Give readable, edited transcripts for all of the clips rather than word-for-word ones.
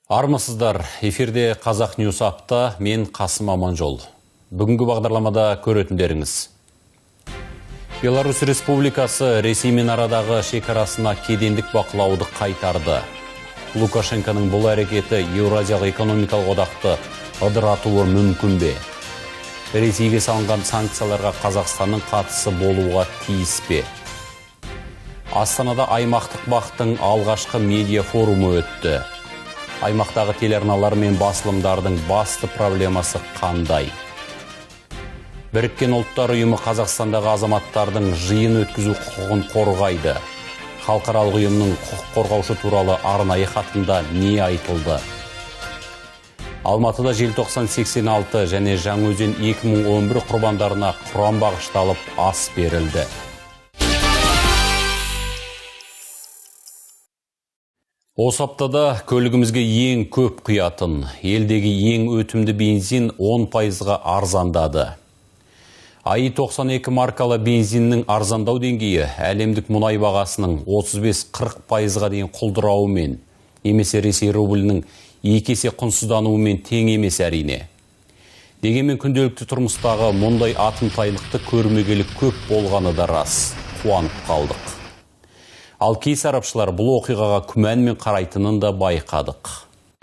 Армысыздар, эфирде Қазақ Ньюс апта, мен Қасым Аманжол. Бүгінгі бағдарламада көретіндеріңіз. Беларусь Республикасы Ресеймен арадағы шекарасына кедендік бақылауды қайтарды. Лукашенконың бұл әрекеті Еуразиялық экономикалық одақты ыдыратуы мүмкін бе? Ресейге салынған санкцияларға Қазақстанның қатысы болуға тиіс пе? Астанада аймақтық бақтың алғашқы медиа форумы өтті. Аймақтағы телеарналар мен басылымдардың басты проблемасы қандай? Біріккен Ұлттар Ұйымы Қазақстандағы азаматтардың жиын өткізу құқығын қорғайды. Халықаралық ұйымның құқық қорғаушы туралы арнайы хатында не айтылды? Алматыда желтоқсан 86 және Жаңаөзен 2011 құрбандарына құран бағышталып ас берілді. Осы аптада көлігімізге ең көп құятын, елдегі ең өтімді бензин 10%-ға арзандады. АИ 92 маркалы бензиннің арзандау деңгейі әлемдік мұнай бағасының 35-40%-ға дейін құлдырауымен, немесе Ресей рублінің екі есе құнсыздануымен тең емес әрине. Дегенмен күнделікті тұрмыстағы мұндай атымтайлықты көрмегелі көп болғаны да рас, қуанып қалдық. Ал кей сарапшылар бұл оқиғаға күмәнмен қарайтынын да байқадық.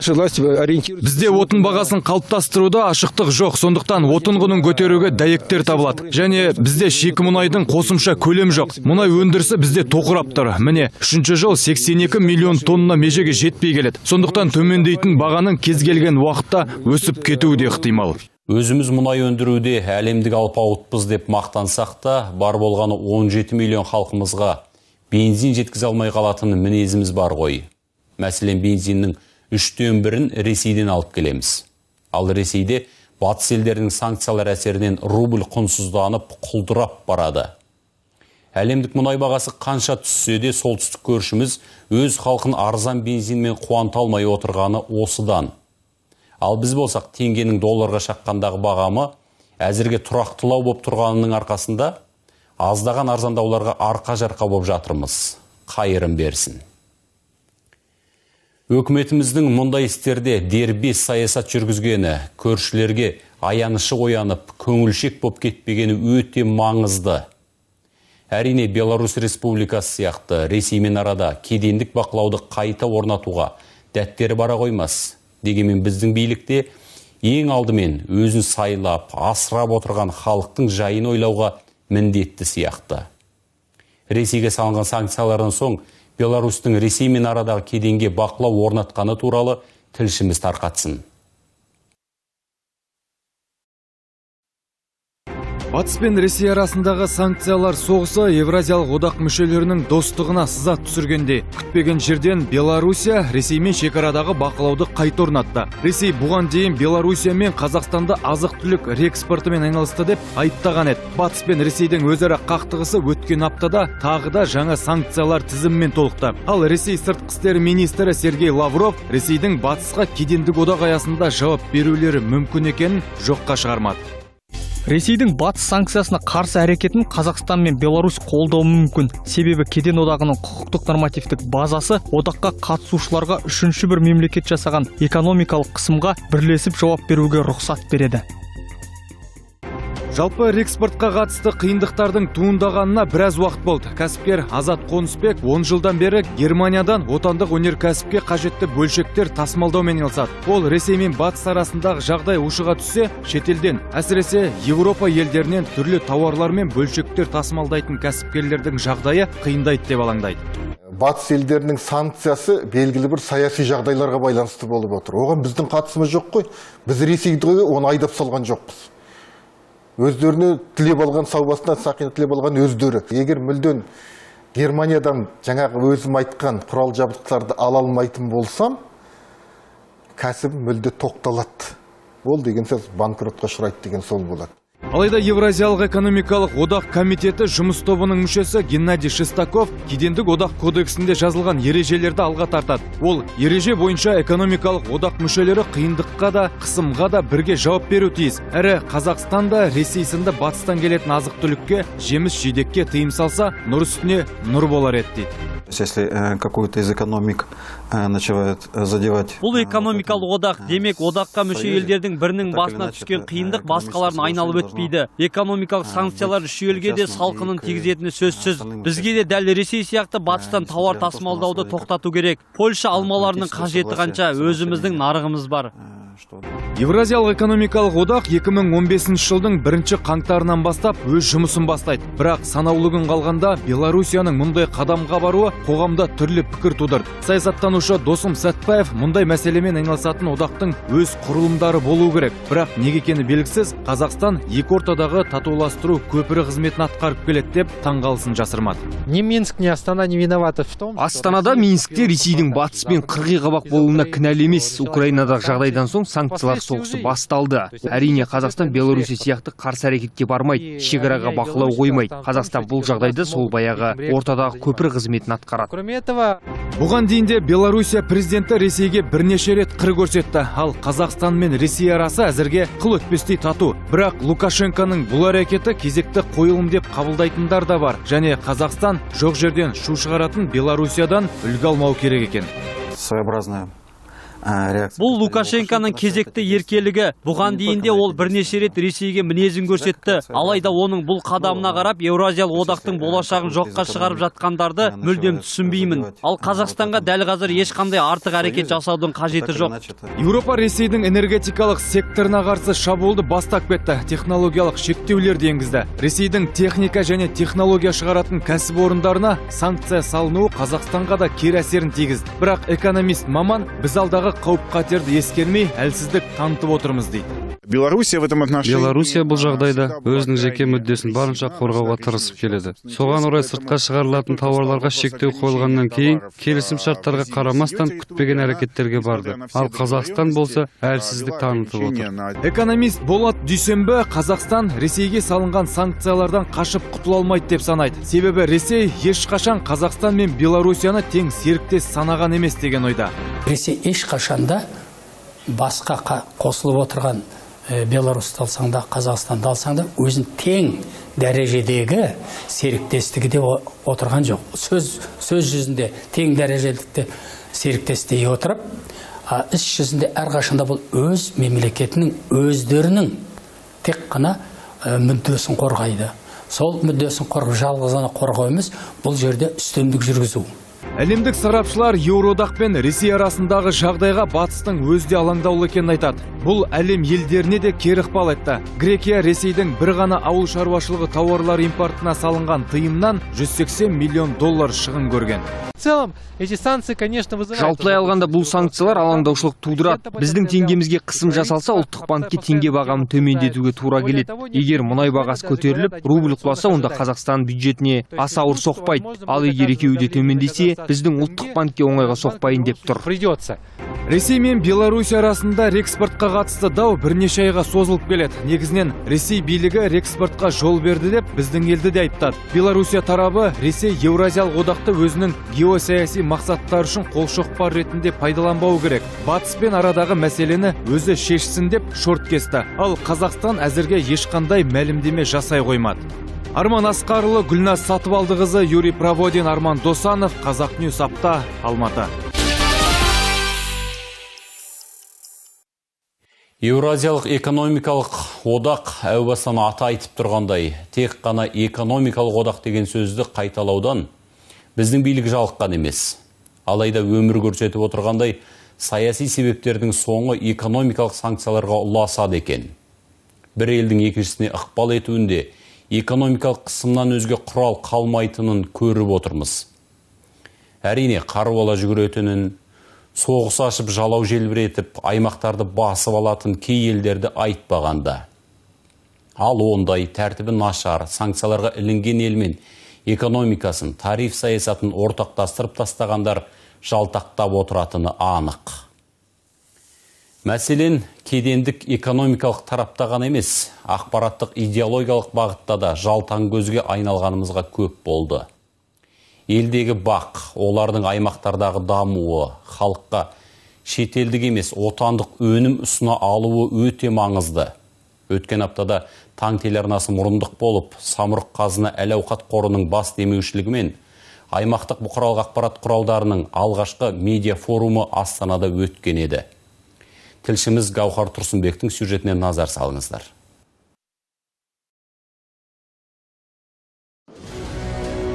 Бізде отын бағасын қалыптастыруда ашықтық жоқ, сондықтан отын құнын көтеруге дәйектер табылады. Және бізде шикі мұнайдың қосымша көлем жоқ. Мұнай өндірісі бізде тоқырап тұр. Міне, үшінші жыл 82 миллион тонна межеге жетпей келеді. Сондықтан төмендейтін бағаның кез келген уақытта өсіп кетуі де ықтимал. Өзіміз мұнай өндіруде әлемдік алпауытпыз деп мақтансақ та, бар болғаны 17 миллион халқымызға бензин жеткізе алмай қалатын мінезіміз бар ғой. Мәселен, бензиннің 1/3-ін Ресейден алып келеміз. Ал Ресейде батыс елдерінің санкциялар әсерінен рубль құнсызданып, құлдырап барады. Әлемдік мұнай бағасы қанша түссе де солтүстік көршіміз өз халқын арзан бензинмен қуанта алмай отырғаны осыдан. Ал біз болсақ, теңгенің долларға шаққандағы бағамы әзірге тұрақтылау боп тұрғанының арқасында аздаған арзандауларға арқа-жарқа боп жатырмыз. Қайырым берсін. Өкіметіміздің мұндай істерде дербес саясат жүргізгені, көршілерге аянышы оянып, көңілшек боп кетпегені өте маңызды. Әрине, Беларусь Республикасы сияқты Ресеймен арада кедендік бақылауды қайта орнатуға дәттері бара қоймас. Дегенмен біздің билікте ең алдымен өзін сайлап, асырап отырған халықтың жайын ойлауға міндетті сияқты. Ресейге салынған санкциялардан соң Беларусьтің Ресеймен арадағы кеденге бақылау орнатқаны туралы тілшіміз тарқатсын. Батыс пен Ресей арасындағы санкциялар соғысы Евразиялық одақ мүшелерінің достығына сызат түсіргенде, күтпеген жерден Белоруссия Ресеймен шекарадағы бақылауды қайта орнатты. Ресей бұған дейін Белоруссия мен Қазақстанды азық-түлік реэкспортымен айналысты деп айыптаған еді. Батыс пен Ресейдің өзара қақтығысы өткен аптада тағы да жаңа санкциялар тізімімен толықты. Ал Ресей сыртқы істер министрі Сергей Лавров Ресейдің батысқа кедендік одақ аясында жауап берулері мүмкін екенін жоққа шығармады. Ресейдің батыс санкциясына қарсы әрекетін Қазақстан мен Беларусь қолдауы мүмкін. Себебі кеден одағының құқықтық нормативтік базасы одаққа қатысушыларға үшінші бір мемлекет жасаған экономикалық қысымға бірлесіп жауап беруге рұқсат береді. Жалпы реэкспортқа қатысты қиындықтардың туындағанына біраз уақыт болды. Кәсіпкер Азат Қонысбек 10 жылдан бері Германиядан отандық өнеркәсіпке қажетті бөлшектер тасымалдаумен айналысады. Ол Ресей мен Батыс арасындағы жағдай ушыға түссе, шетелден, әсіресе Еуропа елдерінен түрлі тауарлар мен бөлшектер тасымалдайтын кәсіпкерлердің жағдайы қиындайды деп алаңдайды. Батыс елдерінің санкциясы белгілі бір саяси жағдайларға байланысты болып отыр. Оған біздің қатысымыз жоқ қой. Біз Ресейді оны айдап салған жоқпыз. Өздеріне тілеп алған саубасынан сақина тілеп алған өздері. Егер мүлдем Германиядан жаңағы өзім айтқан құрал жабдықтарды ала алмайтын болсам, кәсібім мүлде тоқталады. Ол деген сөз банкротқа ұшырайды деген сол болады. Алайда Евразиялық экономикалық одақ комитеті жұмыс тобының мүшесі Геннадий Шестаков кедендік одақ кодексінде жазылған ережелерді алға тартады. Ол ереже бойынша экономикалық одақ мүшелері қиындыққа да, қысымға да бірге жауап беру тиіс. Әрі Қазақстан да Ресей сынды батыстан келетін азық-түлікке, жеміс-жидекке тыйым салса, нұр үстіне нұр болар еді дейді. Если какую-то из экономик начинает задевать. Бұл экономикалық одақ, демек одаққа мүше елдердің бірінің басына түскен қиындық басқаларын айналып өтпейді. Экономикалық санкциялар үш елге де салқынын тигізетіні сөзсіз. Бізге де дәл Ресей сияқты батыстан тауар тасымалдауды тоқтату керек. Польша алмаларының қажеті қанша, өзіміздің нарығымыз бар. Еуразиялық экономикалық одақ 2015 жылдың бірінші қаңтарынан бастап өз жұмысын бастайды. Бірақ санаулы күн қалғанда Белоруссияның мұндай қадамға баруы қоғамда түрлі пікір тудырды. Саясаттанушы Досым Сәтпаев мұндай мәселемен айналысатын одақтың өз құрылымдары болу керек. Бірақ неге екені белгісіз, Қазақстан екі ортадағы татуластыру көпірі қызметін атқарып келеді деп таңғалысын жасырмады. Ни Минск, ни Астана не виноваты в том, что Астанада Минскте Ресейдің батыспен қырғи-қабақ болуына кінәлі емес. Украинадағы жағдайдан соң санкциялар соғысы басталды. Әрине, Қазақстан Белоруссия сияқты қарсы әрекетке бармайды, шекараға бақылау қоймайды. Қазақстан бұл жағдайда сол баяғы ортадағы көпір қызметін атқарады. Кроме этого, бұған дейін де Белоруссия президенті Ресейге бірнеше рет қыр көрсетті. Ал Қазақстан мен Ресей арасы әзірге қыл өтпестей тату. Бірақ Лукашенконың бұл әрекеті кезекті қойылым деп қабылдайтындар да бар. Және Қазақстан жоқ жерден шу шығаратын Белоруссиядан үлгі алмау керек екен. Своеобразная реакция. Бұл Лукашенконың кезекті еркелігі. Бұған дейін де ол бірнеше рет Ресейге мінезін көрсетті. Алайда оның бұл қадамына қарап Еуразиялық одақтың болашағын жоққа шығарып жатқандарды мүлдем түсінбеймін. Ал Қазақстанға дәл қазір ешқандай артық әрекет жасаудың қажеті жоқ. Еуропа Ресейдің энергетикалық секторына қарсы шабуылды бастап кетті. Технологиялық шектеулерді енгізді. Ресейдің техника және технология шығаратын кәсіпорындарына санкция салынуы Қазақстанға да кері әсерін тигізді. Бірақ экономист маман біз алдағы қауіп-қатерді ескермей әлсіздік танытып отырмыз дейді. Белоруссия в этом отношении. Белоруссия бұл жағдайда өзінің жеке мүддесін барынша қорғауға тырысып келеді. Соған орай сыртқа шығарылатын тауарларға шектеу қойылғаннан кейін келісім шарттарға қарамастан күтпеген әрекеттерге барды. Ал Қазақстан болса әлсіздік танытып отыр. Экономист Болат Дүйсенбі Қазақстан Ресейге салынған санкциялардан қашып құтыла алмайды деп санайды. Себебі Ресей ешқашан Қазақстан мен Белоруссияны тең серіктес санаған емес деген ойда. Ресей ешқашанда басқа қосылып отырған Беларусьты алсаң да, Қазақстанды алсаң да, өзін тең дәрежедегі серіктестігі деп отырған жоқ. Сөз жүзінде тең дәрежелікті серіктес дей отырып, іс жүзінде әрқашанда бұл өз мемлекетінің өздерінің тек қана мүддесін қорғайды. Сол мүддесін қорғап, жалғыз ғана қорғау емес, бұл жерде үстемдік жүргізу. Әлемдік сарапшылар Еуроодақ пен Ресей арасындағы жағдайға батыстың өзі де алаңдаулы екенін айтады. Бұл әлем елдеріне де кері ықпал етті. Грекия Ресейдің бір ғана ауыл шаруашылығы тауарлары импортына салынған тыйымнан 180 миллион доллар шығын көрген. В целом, эти санкции, конечно, вызывают. Жалпылай алғанда бұл санкциялар алаңдаушылық тудырады. Біздің теңгемізге қысым жасалса, ұлттық банкке теңге бағамын төмендетуге тура келеді. Егер мұнай бағасы көтеріліп, рубль құласа, онда Қазақстан бюджетіне аса ауыр соқпайды. Ал егер екеуі де төмендесе, біздің ұлттық банкке оңайға соқпайын деп тұр. Придется. Ресей мен Беларусь арасында реэкспортқа қатысты дау бірнеше айға созылып келеді. Негізінен Ресей билігі реэкспортқа жол берді деп біздің елді де айыптады. Белоруссия тарабы Ресей Еуразиялық одақты өзінің геосаяси мақсаттары үшін қолшоқпар ретінде пайдаланбау керек. Батыспен арадағы мәселені өзі шешсін деп шорт кесті. Ал Қазақстан әзірге ешқандай мәлімдеме жасай қоймады. Арман Асқарұлы, Гүлназ Сатыбалдықызы, Юрий Проводин, Арман Досанов, Қазақ Ньюс Апта, Алматы. Еуразиялық экономикалық одақ әу бастан аты айтып тұрғандай, тек қана экономикалық одақ деген сөзді қайталаудан біздің билік жалыққан емес. Алайда өмір көрсетіп отырғандай, саяси себептердің соңы экономикалық санкцияларға ұласады екен. Бір елдің екіншісіне ықпал етуінде экономикалық қысымнан өзге құрал қалмайтынын көріп отырмыз. Әрине, қару ала жүгіретінін, соғыс ашып жалау желбіретіп, аймақтарды басып алатын кей елдерді айтпағанда. Ал ондай тәртібі нашар, санкцияларға ілінген елмен экономикасын, тариф саясатын ортақтастырып тастағандар жалтақтап отыратыны анық. Мәселен, кедендік экономикалық тарапта ғана емес, ақпараттық идеологиялық бағытта да жалтаң көзге айналғанымызға көп болды. Елдегі бақ, олардың аймақтардағы дамуы, халыққа шетелдік емес, отандық өнім ұсына алуы өте маңызды. Өткен аптада Таң телеарнасы мұрындық болып, Самұрық Қазына әл-ауқат қорының бас демеушілігімен Аймақтық бұқаралық ақпарат құралдарының алғашқы медиа форумы Астанада өткен еді. Тілшіміз Гаухар Тұрсынбектің сюжетіне назар салыңыздар.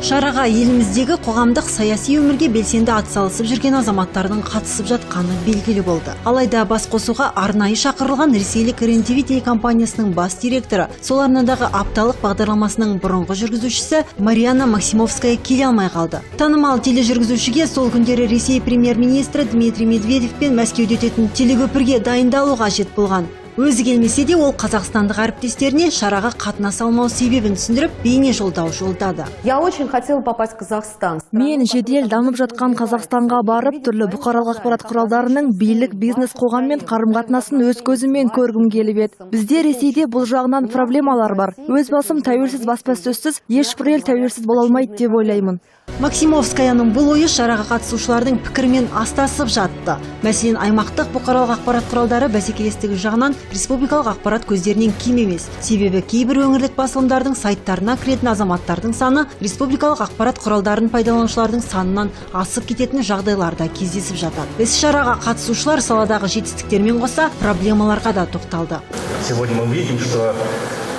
Шараға еліміздегі қоғамдық саяси өмірге белсенді атсалысып жүрген азаматтардың қатысып жатқаны белгілі болды. Алайда бас қосуға арнайы шақырылған ресейлік РЕН-ТВ телекомпаниясының бас директоры, сол арнадағы апталық бағдарламасының бұрынғы жүргізушісі Марианна Максимовская келе алмай қалды. Танымал тележүргізушіге сол күндері Ресей премьер-министрі Дмитрий Медведевпен Мәскеуде өтетін телекөпірге дайындалу қажет болған. Өзі келмесе де ол қазақстандық әріптестеріне шараға қатынаса алмау себебін түсіндіріп, бейне жолдау жолдады. Я очень хотела попасть в Казахстан. Мен жедел дамып жатқан Қазақстанға барып, түрлі бұқаралық ақпарат құралдарының билік, бизнес, қоғаммен қарым-қатынасын өз көзіммен көргім келіп еді. Бізде Ресейде бұл жағынан проблемалар бар. Өз басым тәуелсіз баспасөзсіз ешбір ел тәуелсіз бола алмайды деп ойлаймын. Максимовскаяның бұл ойы шараға қатысушылардың пікірімен астасып жатты. Мәселен, аймақтық бұқаралық ақпарат құралдары бәсекелестігі жағынан республикалық ақпарат көздерінен кем емес. Себебі кейбір өңірлік басылымдардың сайттарына кіретін азаматтардың саны республикалық ақпарат құралдарын пайдаланушылардың санынан асып кететін жағдайлар да кездесіп жатады. Іс-шараға қатысушылар саладағы жетістіктермен қоса проблемаларға да тоқталды. Сегодня мы видим, что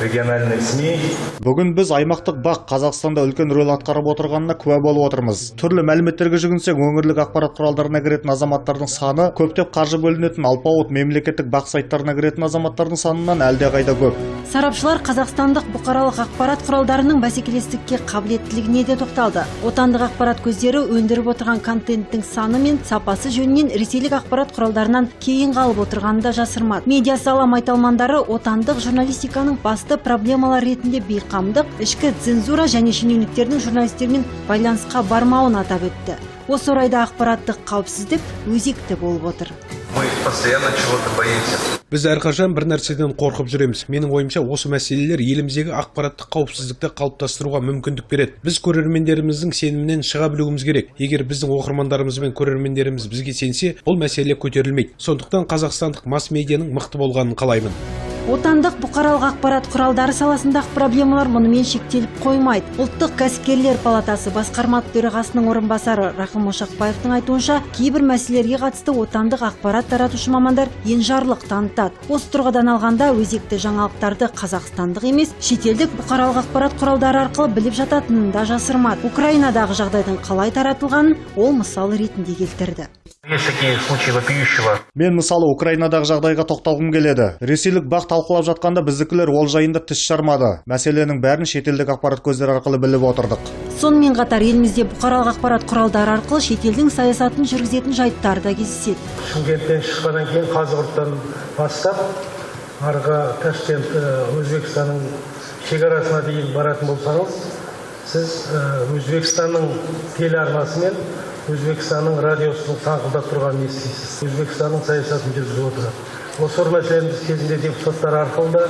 региональные СМИ. Бүгін біз аймақтық БАҚ Қазақстанда үлкен рөл атқарып отырғанына куә болып отырмыз. Түрлі мәліметтерге жүгінсек, өңірлік ақпарат құралдарына кіретін азаматтардың саны көптеп қаржы бөлінетін алпауыт мемлекеттік БАҚ сайттарына кіретін азаматтардың санынан әлдеқайда көп. Сарапшылар қазақстандық бұқаралық ақпарат құралдарының бәсекелестікке қабілеттілігіне де тоқталды. Отандық ақпарат көздері өндіріп отырған контенттің саны мен сапасы жөнінен ресейлік ақпарат құралдарынан кейін қалып отырғанын да жасырмады. Медиа сала майталмандары отандық журналистиканың басты проблемалар ретінде бейқамдық, ішкі цензура және шенеуніктердің журналистермен байланысқа бармауын атап өтті. Осы орайда ақпараттық қауіпсіздік өзекті болып отыр. Мы постоянно чего-то боимся. Біз әрқашан бір нәрседен қорқып жүреміз. Менің ойымша, осы мәселелер еліміздегі ақпараттық қауіпсіздікті қалыптастыруға мүмкіндік береді. Біз көрермендеріміздің сенімінен шыға білуіміз керек. Егер біздің оқырмандарымыз бен көрермендеріміз бізге сенсе, бұл мәселе көтерілмейді. Сондықтан қазақстандық масс-медианың мықты болғанын қалаймын. Отандық бұқаралық ақпарат құралдары саласындағы проблемалар мұнымен шектеліп қоймайды. Ұлттық кәсіпкерлер палатасы басқарма төрағасының орынбасары Рақым Ошақбаевтың айтуынша, кейбір мәселелерге қатысты отандық ақпарат таратушы мамандар енжарлық танытады. Осы тұрғыдан алғанда өзекті жаңалықтарды қазақстандық емес, шетелдік бұқаралық ақпарат құралдары арқылы біліп жататынын да жасырмады. Украинадағы жағдайдың қалай таратылғанын ол мысал ретінде келтірді. Есть такие случаи вопиющего. Мен мысалы Украинадағы жағдайға тоқталғым келеді. Ресейлік БАҚ талқылап жатқанда біздікілер ол жайында тіс жармады. Мәселенің бәрін шетелдік ақпарат көздері арқылы біліп отырдық. Сонымен қатар елімізде бұқаралық ақпарат құралдары арқылы шетелдің саясатын жүргізетін жайттар да кездеседі. Шымкенттен шыққаннан кейін Қазығұрттан бастап арғы Ташкент, Өзбекстанның шекарасына дейін баратын болсаңыз, сіз Өзбекстанның телеарнасы мен Өзбекстанның радиосының саңқылдап тұрғанын естисіз. Өзбекстанның саясатын жүргізіп отырады. Осы мәселені біз кезінде депутаттар арқылы да,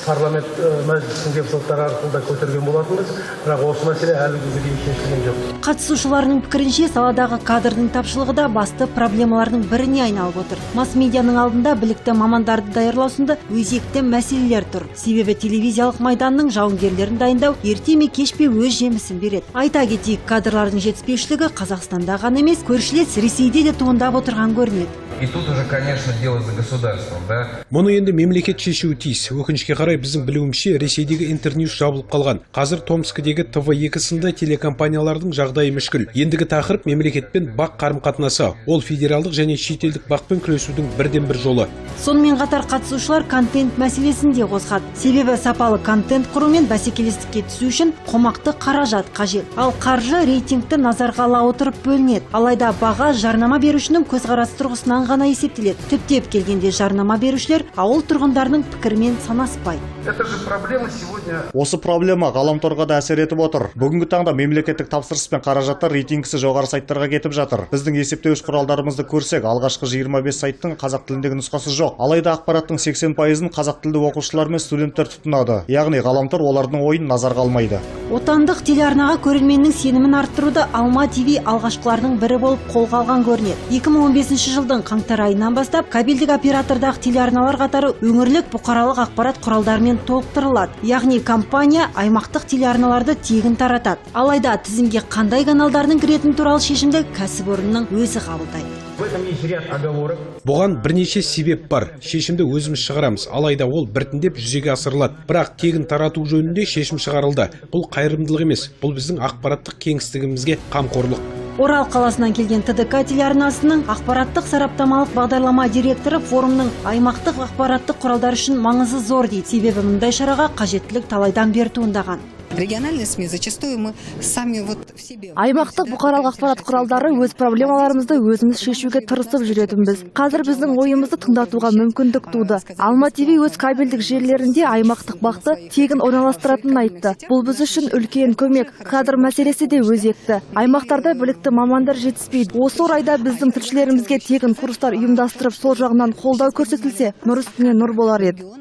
парламент мәжілісінің депутаттары арқылы да көтерген болатынбыз, бірақ осы мәселе әлі күнге дейін шешілген жоқ. Қатысушылардың пікірінше, саладағы кадрдың тапшылығы да басты проблемалардың біріне айналып отыр. Масс-медианың алдында білікті мамандарды даярлау сынды өзекті мәселелер тұр. Себебі телевизиялық майданның жауынгерлерін дайындау ерте ме кеш пе өз жемісін береді. Айта кетейік, кадрлардың жетіспеушілігі Қазақстанда ғана емес, көршілес Ресейде де туындап отырған көрінеді. И тут уже, конечно, дело за государством, да? Мұны енді мемлекет шешуі тиіс. Өкінішке қарай, біздің білуімізше, Ресейдегі Интерньюс жабылып қалған. Қазір Томскідегі ТВ2 сынды телекомпаниялардың жағдайы мүшкіл. Ендігі тақырып мемлекетпен БАҚ қарым-қатынасы. Ол федералдық және шетелдік БАҚпен күресудің бірден-бір жолы. Сонымен қатар қатысушылар контент мәселесін де қозғады. Себебі сапалы контент құру мен бәсекелестікке түсу үшін қомақты қаражат қажет. Ал қаржы рейтингті назарға ала отырып бөлінеді. Алайда баға жарнама берушінің көзқарасы тұрғысынан ғана есептеледі. Түптеп келгенде жарнама берушілер ауыл тұрғындарының пікірімен санаспайды. Это же проблема сегодня. Осы проблема ғаламторға да әсер етіп отыр. Бүгінгі таңда мемлекеттік тапсырыс пен қаражаттар рейтингісі жоғары сайттарға кетіп жатыр. Біздің есептеуіш құралдарымызды көрсек, алғашқы 25 сайттың қазақ тіліндегі нұсқасы жоқ. Алайда ақпараттың 80%-ын қазақ тілді оқушылар мен студенттер тұтынады. Яғни ғаламтор олардың ойын назарға алмайды. Отандық телеарнаға көрерменнің сенімін арттыруды Алма ТВ алғашқылардың бірі болып қолға алған көрінеді. 2015 жылдың қаңтар айынан бастап кабельдік оператордағы телеарналар қатары өңірлік бұқаралық ақпарат құралдарымен каналдарымен толықтырылады. Яғни компания аймақтық телеарналарды тегін таратады. Алайда тізімге қандай каналдардың кіретіні туралы шешімді кәсіпорынның өзі қабылдайды. В этом есть ряд оговорок. Бұған бірнеше себеп бар. Шешімді өзіміз шығарамыз. Алайда ол біртіндеп жүзеге асырылады. Бірақ тегін тарату жөнінде шешім шығарылды. Бұл қайырымдылық емес, бұл біздің ақпараттық кеңістігімізге қамқорлық. Орал қаласынан келген ТДК телеарнасының ақпараттық сараптамалық бағдарлама директоры форумның аймақтық ақпараттық құралдар үшін маңызы зор дейді. Себебі мұндай шараға қажеттілік талайдан бері туындаған. Региональные СМИ зачастую мы сами вот в себе. Аймақтық бұқаралық ақпарат құралдары өз проблемаларымызды өзіміз шешуге тырысып жүретінбіз. Қазір біздің ойымызды тыңдатуға мүмкіндік туды. Алма ТВ өз кабельдік желілерінде аймақтық бақты тегін орналастыратынын айтты. Бұл біз үшін үлкен көмек. Кадр мәселесі де өзекті. Аймақтарда білікті мамандар жетіспейді. Осы орайда біздің тілшілерімізге тегін курстар ұйымдастырып, сол жағынан қолдау көрсетілсе, нұр үстіне нұр болар еді.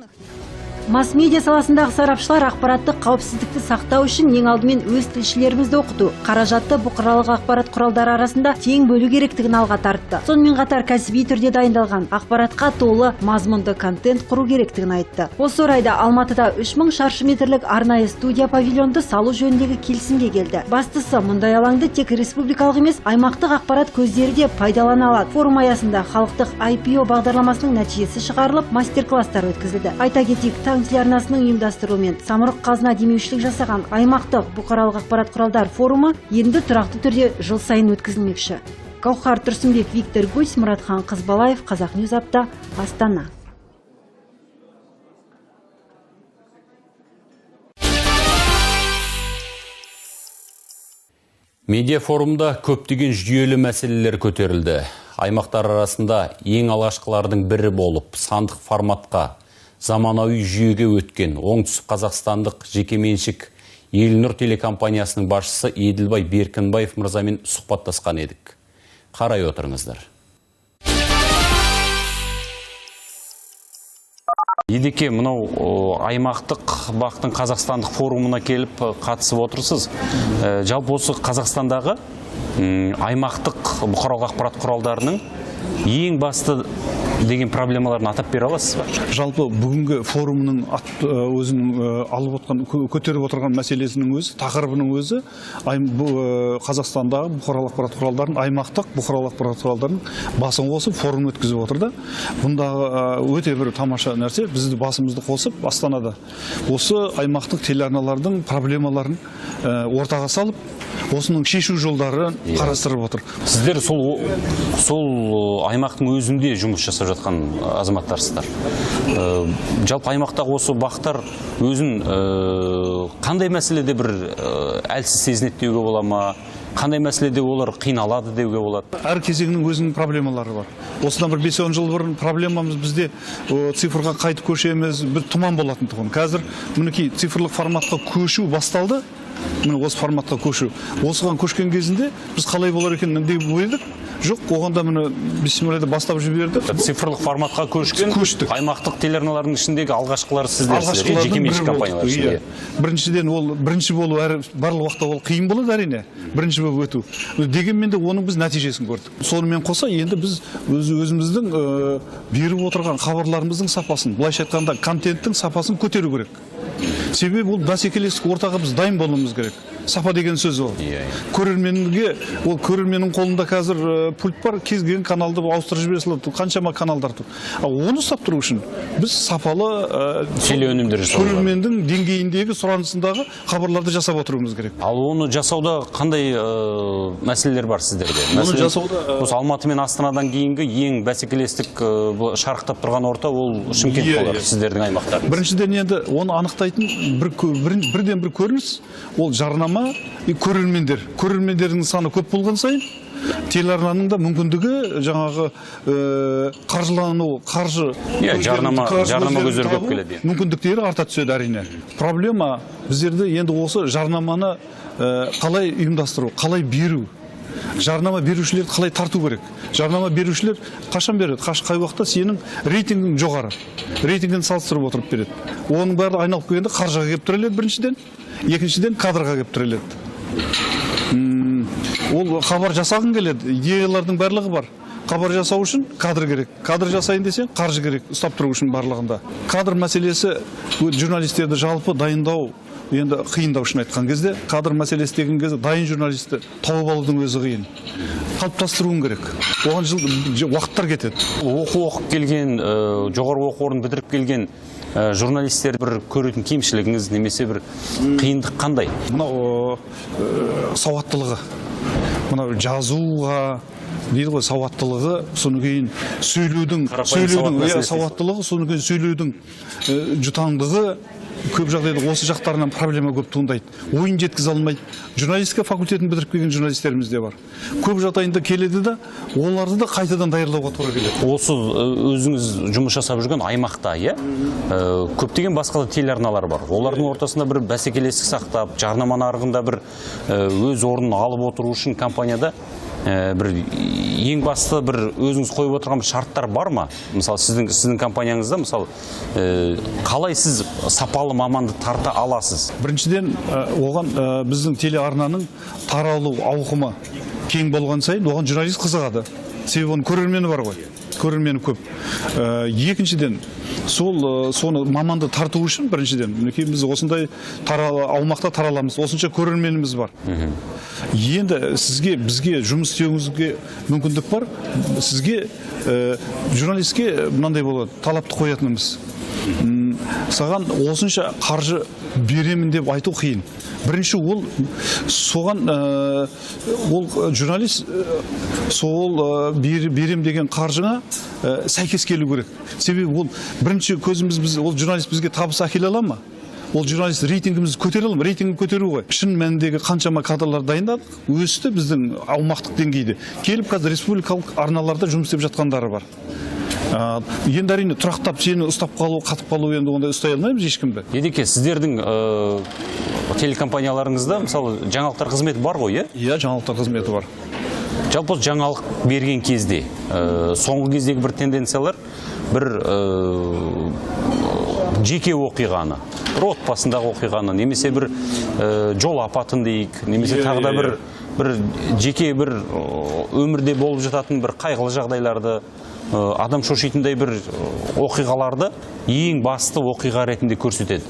Масс-медиа саласындағы сарапшылар ақпараттық қауіпсіздікті сақтау үшін ең алдымен өз тілшілерімізді оқыту, қаражатты бұқаралық ақпарат құралдары арасында тең бөлу керектігін алға тартты. Сонымен қатар кәсіби түрде дайындалған ақпаратқа толы мазмұнды контент құру керектігін айтты. Осы орайда Алматыда 3000 шаршы метрлік арнайы студия павильонды салу жөніндегі келісімге келді. Бастысы, мұндай алаңды тек республикалық емес, аймақтық ақпарат көздері де пайдалана алады. Форум аясында халықтық IPO бағдарламасының нәтижесі шығарылып, мастер-класстар өткізілді. Айта кетейік, Таң телеарнасының ұйымдастыруымен Самұрық Қазына демеушілік жасаған аймақтық бұқаралық ақпарат құралдар форумы енді тұрақты түрде жыл сайын өткізілмекші. Гауһар Тұрсынбек, Виктор Гусь, Мұратхан Қызбалаев, Қазақ Ньюс Апта, Астана. Медиа форумда көптеген жүйелі мәселелер көтерілді. Аймақтар арасында ең алғашқылардың бірі болып сандық форматқа заманауи жүйеге өткен оңтүстік қазақстандық жекеменшік Елнұр телекомпаниясының басшысы Еділбай Беркінбаев мырзамен сұхбаттасқан едік. Қарай отырыңыздар. Едеке, мынау аймақтық бақтың қазақстандық форумына келіп қатысып отырсыз. Жалпы осы Қазақстандағы аймақтық бұқаралық ақпарат құралдарының ең басты деген проблемаларын атап бере аласыз ба? Жалпы бүгінгі форумның өзінің алып отқан, көтеріп отырған мәселесінің өзі, тақырыбының өзі Қазақстандағы бұқаралық ақпарат құралдарының, аймақтық бұқаралық ақпарат құралдарының басын қосып форум өткізіп отыр да. Бұндағы өте бір тамаша нәрсе, бізді басымызды қосып Астанада осы аймақтық телеарналардың проблемаларын ортаға салып, осының шешу жолдарын қарастырып отыр. Сіздер сол аймақтың өзінде жұмыс жасап жатқан азаматтарсыздар. Жалпы аймақтағы осы бақтар өзін қандай мәселеде бір әлсіз сезінеді деуге бола ма? Қандай мәселеде олар қиналады деуге болады? Әр кезеңнің өзінің проблемалары бар. Осыдан бір 5-10 жыл бұрын проблемамыз бізде цифрға қайтып көшеміз, бір тұман болатын тұғын. Қазір мінекей цифрлық форматқа көшу басталды. Міне осы форматқа көшу. Осыған көшкен кезінде біз қалай болар екен деп ойладық. Жоқ, оған да міне бисмиллада бастап жіберді. Цифрлық форматқа көшкен аймақтық телеарналардың ішіндегі алғашқылары сіздерсіздер, жекеменшік компаниялар ішінде. Біріншіден ол бірінші болу барлық уақытта ол қиын болады әрине, бірінші болып өту. Дегенмен де оның біз нәтижесін көрдік. Сонымен қоса енді біз өзіміздің беріп отырған хабарларымыздың сапасын, былайша айтқанда контенттің сапасын көтеру керек. Себебі ол бәсекелестік ортаға біз дайын болуымыз керек. Сапа деген сөз ол. Көрерменге, ол көрерменнің қолында қазір пульт бар, кез келген каналды ауыстырып жібере салады, қаншама каналдар тұр. Ал оны ұстап тұру үшін біз сапалы телеөнімдер жасау керек. Көрерменнің деңгейіндегі сұранысындағы хабарларды жасап отыруымыз керек. Ал оны жасауда қандай мәселелер бар сіздерде? Оны жасауда осы Алматы мен Астанадан кейінгі ең бәсекелестік шарықтап тұрған орта ол Шымкент болар, сіздердің аймақтарыңыз. Біріншіден енді оны анықтайтын бірден бір көрініс ол жарнама көрермендер. Көрермендердің саны көп болған сайын телеарнаның да мүмкіндігі жаңағы қаржылану, қаржы жарнама көздері көп келеді. Мүмкіндіктері арта түседі әрине. Проблема біздерде енді осы жарнаманы қалай ұйымдастыру, қалай беру. Жарнама берушілерді қалай тарту керек? Жарнама берушілер қашан береді? Қай уақытта сенің рейтингің жоғары? Рейтингін салыстырып отырып береді. Оның бәрі айналып келгенде қаржыға келіп тіреледі біріншіден, екіншіден кадрға келіп тіреледі. Ол хабар жасағың келеді, идеялардың барлығы бар. Хабар жасау үшін кадр керек. Кадр жасайын десең, қаржы керек, ұстап тұру үшін барлығында. Кадр мәселесі, журналистерді жалпы дайындау енді қиындау, шын айтқан кезде, кадр мәселесі деген кезде дайын журналисті тауып алудың өзі қиын. Қалыптастыруың керек. Оған жыл уақыттар кетеді. Оқу оқып келген, жоғары оқу орнын бітіріп келген журналистер бір көретін кемшілігіңіз немесе бір қиындық қандай? Мынау сауаттылығы. Мынау жазуға дейді ғой, сауаттылығы, содан кейін сөйлеудің, сауаттылығы, содан кейін сөйлеудің жұтаңдығы, көп жағдайда осы жақтарынан проблема көп туындайды. Ойын жеткізе алмайды. Журналистика факультетін бітіріп келген журналистеріміз де бар. Көп жағдайында келеді да, оларды да қайтадан даярлауға тура келеді. Осы өзіңіз жұмыс жасап жүрген аймақта, иә? Көптеген басқа да телеарналар бар. Олардың ортасында бір бәсекелестік сақтап, жарнама нарығында бір өз орнын алып отыру үшін компанияда бір ең басты бір өзіңіз қойып отырған шарттар бар ма? Мысалы, сіздің компанияңызда, мысалы, қалай сіз сапалы маманды тарта аласыз? Біріншіден, оған біздің телеарнаның таралу ауқымы кең болған сайын оған журналист қызығады. Себебі оның көрермені бар ғой. Көрермені көп. Екіншіден, соны маманды тарту үшін біріншіден, мінекей біз осындай аумақта тараламыз, осынша көрерменіміз бар. Енді сізге, бізге жұмыс істеуіңізге мүмкіндік бар. Сізге, журналистке мынандай болады, талапты қоятынымыз. Саған осынша қаржы беремін деп айту қиын. Бірінші ол соған, ол журналист сол берем деген қаржыңа сәйкес келу керек. Себебі ол бірінші көзіміз, біз, ол журналист бізге табыс әкеле ала ма? Ол журналист рейтингімізді көтере ала ма? Рейтингін көтеру ғой. Шын мәніндегі қаншама кадрлар дайындадық, өсті біздің аумақтық деңгейде. Келіп қазір республикалық арналарда жұмыс істеп жатқандары бар. Енді әрине тұрақтап сені ұстап қалу, қатып қалу, енді ондай ұстай алмаймыз ешкімді. Едеке, сіздердің телекомпанияларыңызда, мысалы, жаңалықтар қызметі бар ғой, иә? Иә, жаңалықтар қызметі бар. Жалпы жаңалық берген кезде, соңғы кездегі бір тенденциялар, бір жеке оқиғаны, бір отбасындағы оқиғаны, немесе бір жол апатын дейік, немесе тағы да бір жеке бір өмірде болып жататын бір қайғылы жағдайларды, адам шошитындай бір оқиғаларды ең басты оқиға ретінде көрсетеді.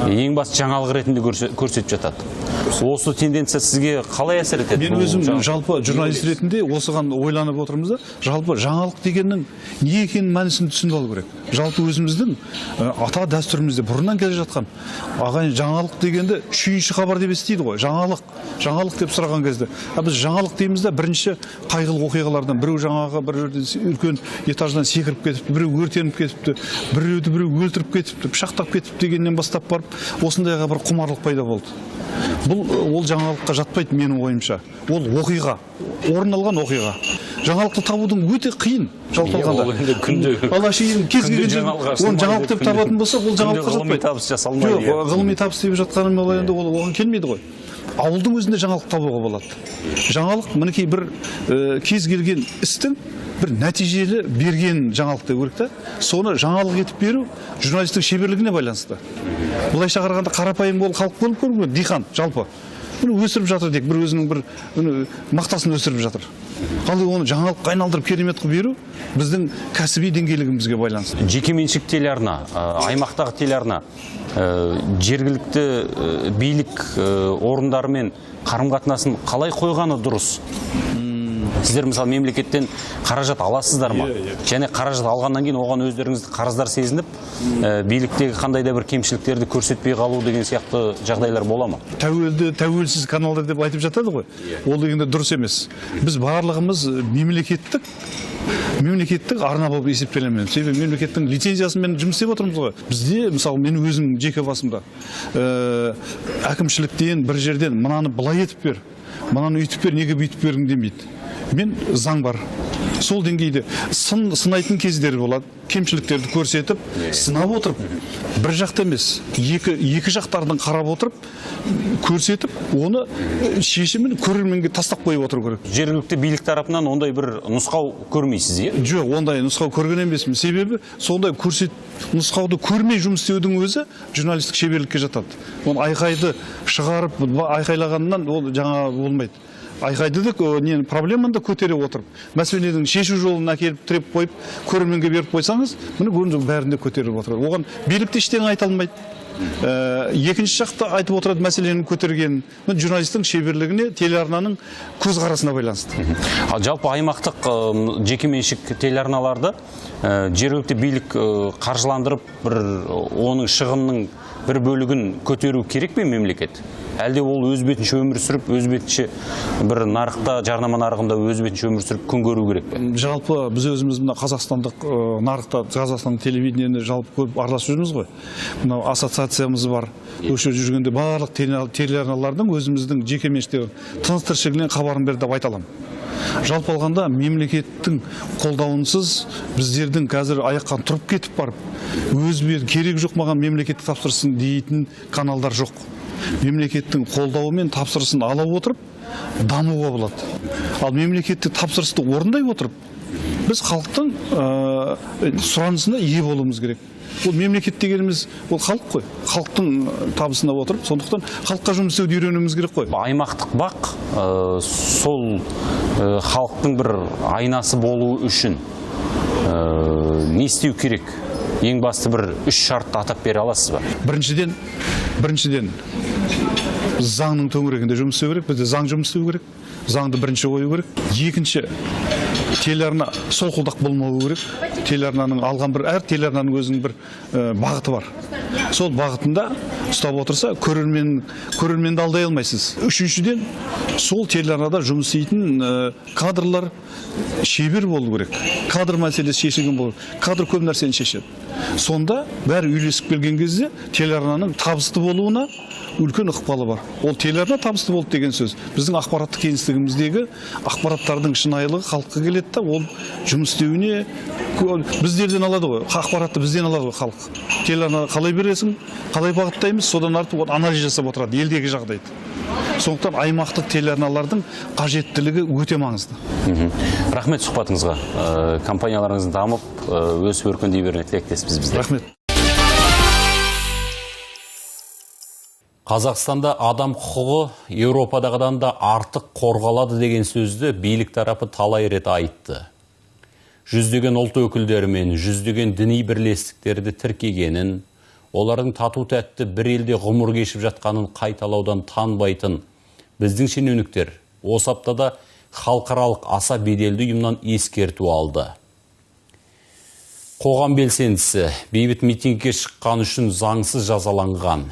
Ең басты жаңалық ретінде көрсетіп жатады. Осы тенденция сізге қалай әсер етеді? Мен өзім жалпы журналист ретінде осыған ойланып отырмыз да, жалпы жаңалық дегеннің не екенін мәнісін түсініп алу керек. Жалпы өзіміздің ата дәстүрімізде бұрыннан келе жатқан ағайын жаңалық дегенді шүйінші хабар деп естиді ғой. Жаңалық, жаңалық деп сұраған кезде, біз жаңалық дейміз да, бірінші қайғылы оқиғалардан біреу жаңағы бір жерден үлкен этаждан секіріп кетіпті, біреу өртеніп кетіпті, біреуді біреу өлтіріп кетіпті, пышақтап кетіпті дегеннен бастап барып осындайға бір құмарлық пайда болды. Бұл ол жаңалыққа жатпайды менің ойымша. Ол оқиға, орын алған оқиға. Жаңалықты табудың өте қиын, жалпы алғанда. Ал әшейін кез келген жерде оны жаңалық деп табатын болса, ол жаңалыққа жатпайды. Ғылыми табыс жасалмайды. Жоқ, ғылыми табыс деп жатқаным ол енді ол оған келмейді ғой. Ауылдың өзінде жаңалық табуға болады. Жаңалық мінекей бір кез келген істің бір нәтижелі берген жаңалық деу керек та. Соны жаңалық етіп беру журналистің шеберлігіне байланысты. Былайша қарағанда қарапайым ол халық болып көрінеді, диқан жалпы. Бұны өсіріп жатыр дейік, бір өзінің бір мақтасын өсіріп жатыр. Қалай оны жаңалыққа айналдырып керемет қылып беру біздің кәсіби деңгейлігімізге байланысты. Жекеменшік телеарна, аймақтағы телеарна, жергілікті билік орындарымен қарым-қатынасын қалай қойғаны дұрыс? Сіздер мысалы мемлекеттен қаражат аласыздар ма? Және қаражат алғаннан кейін оған өздеріңізді қарыздар сезініп, биліктегі қандай да бір кемшіліктерді көрсетпей қалу деген сияқты жағдайлар бола ма? Тәуелді, тәуелсіз каналдар деп айтып жатады ғой. Ол дегенде дұрыс емес. Біз барлығымыз мемлекеттік арна болып есептелеміз. Себебі мемлекеттің лицензиясымен жұмыс істеп отырмыз ғой. Бізде, мысалы, мен өзім жеке басымда әкімшіліктен бір жерден мынаны былай етіп бер, мынаны өйтіп бер, неге бүйтіп бердің демейді. Мен заң бар. Сол деңгейде сынайтын кездер болады. Кемшіліктерді көрсетіп, сынап отырып, бір жақта емес, екі жақтардың қарап отырып, көрсетіп, оны шешімін көрерменге тастап қойып отыру керек. Жергілікті билік тарапынан ондай бір нұсқау көрмейсіз, иә? Жоқ, ондай нұсқау көрген емеспін. Себебі сондай нұсқауды көрмей жұмыс істеудің өзі журналистік шеберлікке жатады. Оны айқайды шығарып, айқайлағаннан ол жаңа болмайды. Айқайды да, проблеманы да көтере отырып, мәселенің шешу жолын әкеліп тіреп қойып, көрерменге беріп қойсаңыз, міне көрдіңіз, бәрін де көтеріп отырады. Оған билік те ештеңе айта алмайды. Екінші жақта айтып отырады мәселенің көтергенін. Журналистің шеберлігіне, телеарнаның көзқарасына байланысты. Ал жалпы аймақтық жекеменшік телеарналарды жергілікті билік қаржыландырып, бір оның шығынының бір бөлігін көтеру керек пе мемлекет? Әлде ол өз бетінше өмір сүріп, өз бетінше бір нарықта, жарнама нарығында өз бетінше өмір сүріп күн көру керек пе? Жалпы біз өзіміз мына қазақстандық нарықта, Қазақстан телевидениені жалпы көп араласып жүрміз ғой. Мынау ассоциациямыз бар. Осы жерде жүргенде барлық телеарналардың өзіміздің жекеменшіктегі тыныс тіршілігінен хабарын бер деп айта аламын. Жалпы алғанда мемлекеттің қолдауынсыз біздердің қазір аяққа тұрып кетіп барып, өз керек жоқ маған мемлекеттік тапсырысын дейтін каналдар жоқ. Мемлекеттің қолдауымен тапсырысын ала отырып дамуға болады. Ал мемлекеттік тапсырысты орындай отырып, біз халықтың сұранысына ие болуымыз керек. Ол мемлекет дегеніміз ол халық қой. Халықтың табысына отырып, сондықтан халыққа жұмыс істеуді үйренуіміз керек қой. Аймақтық бақ сол халықтың бір айнасы болу үшін не істеу керек? Ең басты бір үш шартты атап бере аласыз ба? Біріншіден заңның төңірегінде жұмыс істеу керек. Бізде заң жұмыс істеу керек. Заңды бірінші қою керек. Екінші, телеарна солқылдақ болмауы керек. Телеарнаның алған бір, әр телеарнаның өзінің бір бағыты бар. Сол бағытында ұстап отырса, көрерменді алдай алмайсыз. Үшіншіден, сол телеарнада жұмыс істейтін кадрлар шебер болу керек. Кадр мәселесі шешілген болу. Кадр көп нәрсені шешеді. Сонда бәрі үйлесіп келген кезде телеарнаның табысты болуына үлкен ықпалы бар. Ол телеарна табысты болды деген сөз. Біздің ақпараттық кеңістігіміздегі ақпараттардың шынайылығы халыққа келеді да, ол жұмыс істеуіне біздерден алады ғой. Ақпаратты бізден алады ғой халық. Телеарна қалай бересің, қалай бағыттаймыз, содан артық ол анализ жасап отырады елдегі жағдайды. Сондықтан аймақтық телеарналардың қажеттілігі өте маңызды. Рахмет сұхбатыңызға. Компанияларыңыздың дамып, өсіп өркендей беруіне тілектеспіз біз де. Рахмет. Қазақстанда адам құқығы Еуропадағыдан да артық қорғалады деген сөзді билік тарапы талай рет айтты. Жүздеген ұлт өкілдері мен жүздеген діни бірлестіктерді тіркегенін, олардың тату тәтті бір елде ғұмыр кешіп жатқанын қайталаудан танбайтын біздің шенеуніктер осы аптада халықаралық аса беделді ұйымнан ескерту алды. Қоғам белсендісі бейбіт митингке шыққан үшін заңсыз жазаланған.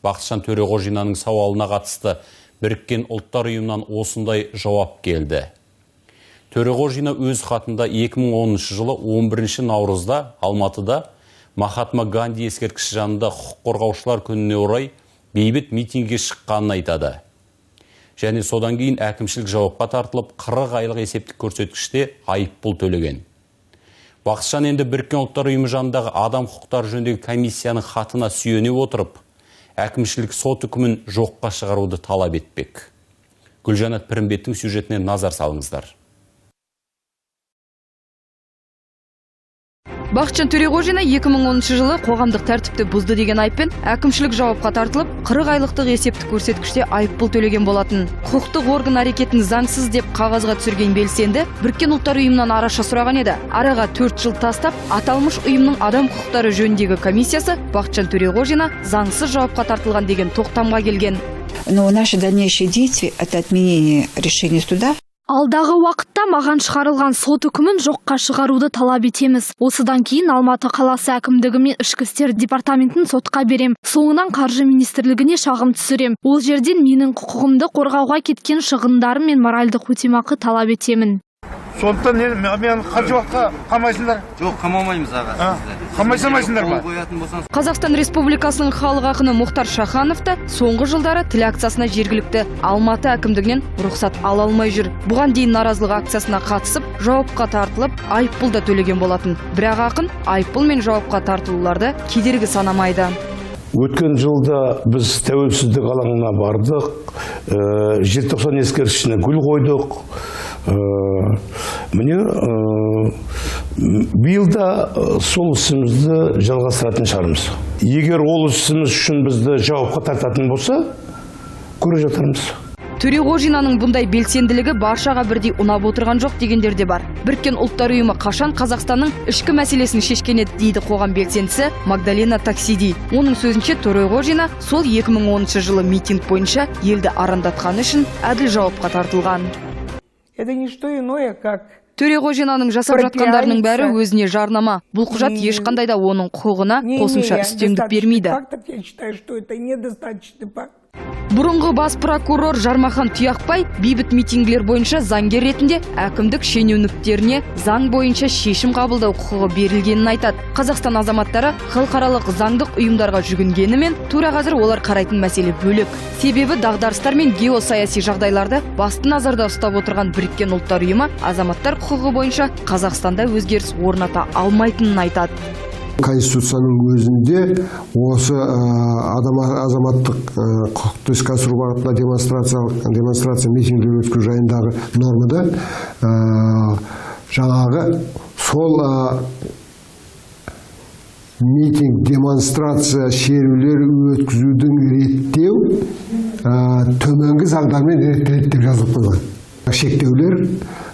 Бақытжан Төреғожинаның сауалына қатысты Біріккен Ұлттар Ұйымынан осындай жауап келді. Төреғожина өз хатында 2010 жылы 11 наурызда Алматыда Махатма Ганди ескерткіші жанында құқық қорғаушылар күніне орай бейбіт митингке шыққанын айтады. Және содан кейін әкімшілік жауапқа тартылып, 40 айлық есептік көрсеткіште айыппұл төлеген. Бақытжан енді Біріккен Ұлттар Ұйымы жанындағы адам құқықтары жөніндегі комиссияның хатына сүйене отырып, әкімшілік сот үкімін жоққа шығаруды талап етпек. Гүлжанат Пірімбеттің сюжетіне назар салыңыздар. Бақытжан Төреғожина 2010 жылы қоғамдық тәртіпті бұзды деген айыппен әкімшілік жауапқа тартылып, 40 айлықтық есептік көрсеткіште айыппұл төлеген болатын. Құқықтық орган әрекетін заңсыз деп қағазға түсірген белсенді Біріккен Ұлттар Ұйымынан араша сұраған еді. Араға 4 жыл тастап, аталмыш ұйымның адам құқықтары жөніндегі комиссиясы Бақытжан Төреғожина заңсыз жауапқа тартылған деген тоқтамға келген. Но наши дальнейшие действия – это отменение решения суда. Алдағы уақытта маған шығарылған сот үкімін жоққа шығаруды талап етеміз. Осыдан кейін Алматы қаласы әкімдігі мен ішкі істер департаментін сотқа берем. Соңынан қаржы министрлігіне шағым түсірем. Ол жерден менің құқығымды қорғауға кеткен шығындарым мен моральдық өтемақы талап етемін. Сондықтан мен қанша уақытқа қамайсыңдар? Жоқ, қамамаймыз аға. Қамай салмайсыңдар ма? Қазақстан Республикасының халық ақыны Мұхтар Шаханов та соңғы жылдары тіл акциясына жергілікті Алматы әкімдігінен рұқсат ала алмай жүр. Бұған дейін наразылық акциясына қатысып, жауапқа тартылып, айыппұл да төлеген болатын. Бірақ ақын айыппұл мен жауапқа тартылуларды кедергі санамайды. Өткен жылда біз тәуелсіздік алаңына бардық, Желтоқсан ескерткішіне гүл қойдық. Міне биыл да сол ісімізді жалғастыратын шығармыз. Егер ол ісіміз үшін бізді жауапқа тартатын болса, көре жатармыз. Төреғожинаның бұндай белсенділігі баршаға бірдей ұнап отырған жоқ дегендер де бар. Біріккен Ұлттар Ұйымы қашан Қазақстанның ішкі мәселесін шешкен еді, дейді қоғам белсендісі Магдалена Таксиди. Оның сөзінше, Төреғожина сол 2010 жылы митинг бойынша елді арандатқаны үшін әділ жауапқа тартылған. Это не что иное, как Төреғожинаның жасап жатқандарының бәрі өзіне жарнама. Бұл құжат ешқандай да оның құқығына қосымша үстемдік бермейді. Я считаю, что это недостаточный факт. Бұрынғы бас прокурор Жармахан Тұяқбай бейбіт митингілер бойынша заңгер ретінде әкімдік шенеуніктеріне заң бойынша шешім қабылдау құқығы берілгенін айтады. Қазақстан азаматтары халықаралық заңдық ұйымдарға жүгінгенімен, тура қазір олар қарайтын мәселе бөлек. Себебі дағдарыстар мен геосаяси жағдайларды басты назарда ұстап отырған Біріккен Ұлттар Ұйымы азаматтар құқығы бойынша Қазақстанда өзгеріс орната алмайтынын айтады. Конституцияның өзінде осы азаматтық құқықты іске асыру бағытында демонстрация митингілер өткізу жайындағы нормада жаңағы сол митинг, демонстрация, шерулер өткізудің реттеу төменгі заңдармен реттеледі деп жазылып қойған. Шектеулер,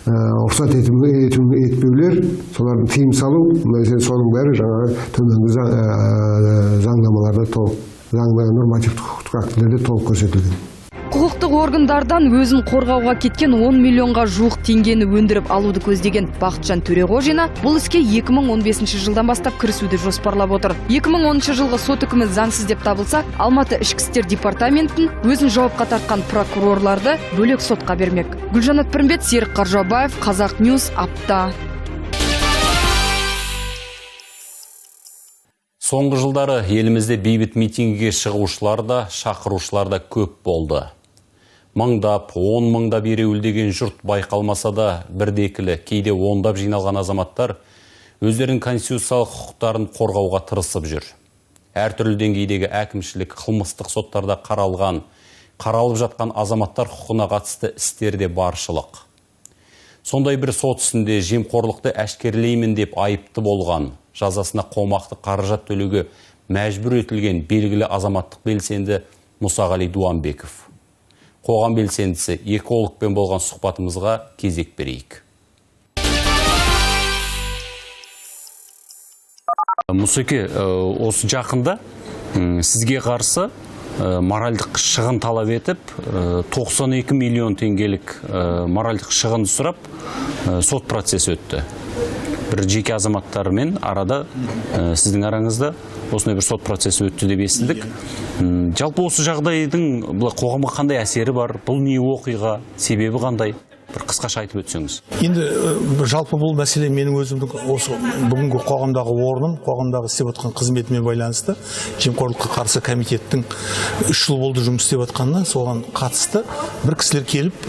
рұқсат етпеулер, солардың тыйым салу, соның бәрі жаңағы төменгі заңнамаларда толық, нормативтік құқықтық актілерде толық көрсетілген. Құқықтық органдардан өзін қорғауға кеткен 10 миллионға жуық теңгені өндіріп алуды көздеген Бақытжан Төреғожина бұл іске 2015 жылдан бастап кірісуді жоспарлап отыр. 2010 жылғы сот үкімі заңсыз деп табылса, Алматы ішкі істер департаментін өзін жауапқа тартқан прокурорларды бөлек сотқа бермек. Гүлжанат Пірімбет, Серік Қаржаубаев, Қазақ Ньюс, Апта. Соңғы жылдары елімізде бейбіт митингіге шығушылар да, шақырушылар да көп болды. Мыңдап, 10 мыңдап ереуілдеген жұрт байқалмаса да, бірді-екілі, кейде ондап жиналған азаматтар өздерінің конституциялық құқықтарын қорғауға тырысып жүр. Әртүрлі деңгейдегі әкімшілік, қылмыстық соттарда қаралған, қаралып жатқан азаматтар құқығына қатысты істер де баршылық. Сондай бір сот ісінде жемқорлықты әшкерелеймін деп айыпты болған, жазасына қомақты қаражат төлеуге мәжбүр етілген белгілі азаматтық белсенді Мұсағали Дуанбеков. Қоғам белсендісі экологпен болған сұхбатымызға кезек берейік. Мұсеке, осы жақында сізге қарсы моральдық шығын талап етіп, 92 миллион теңгелік моральдық шығын сұрап, сот процесі өтті. Бір жеке азаматтармен арада, сіздің араңызда осындай бір сот процесі өтті деп естідік. Жалпы осы жағдайдың қоғамға қандай әсері бар? Бұл не оқиға, себебі қандай? Бір қысқаша айтып өтсеңіз. Енді жалпы бұл мәселе менің өзімнің осы бүгінгі қоғамдағы орным, қоғамдағы істеп отқан қызметіме байланысты. Жемқорлыққа қарсы комитеттің 3 жыл болды жұмыс істеп отқанына, соған қатысты бір кісілер келіп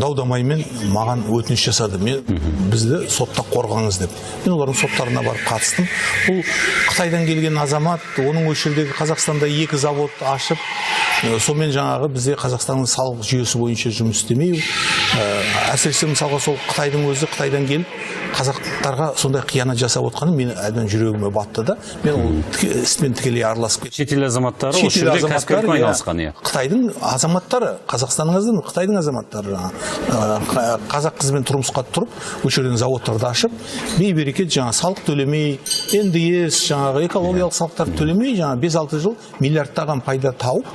дау-дамаймен маған өтініш жасады. Мен бізді сотта қорғаңыз деп. Мен олардың соттарына барып қатыстым. Бұл Қытайдан келген азамат, оның осы жердегі Қазақстанда 2 завод ашып, сонымен жаңағы бізде Қазақстанның салық жүйесі бойынша жұмыс істемеу, әсіресе мысалға сол Қытайдың өзі Қытайдан келіп қазақтарға сондай қиянат жасап отқаны мені әбден жүрегіме батты да. Мен ол іспен тікелей араласып кеттім. Шетел азаматтары осы жерде кәсіпкерлікпен айналысқан, иә. Қытайдың азаматтары, Қазақстанның азаматтары, Қытайдың азаматтары жаңағы қазақ қызымен тұрмысқа тұрып, осы жерден заводтарды ашып, бейберекет жаңа салық төлемей, НДС, жаңағы экологиялық салықтарды төлемей, жаңа 5-6 жыл миллиардтаған пайда тауып,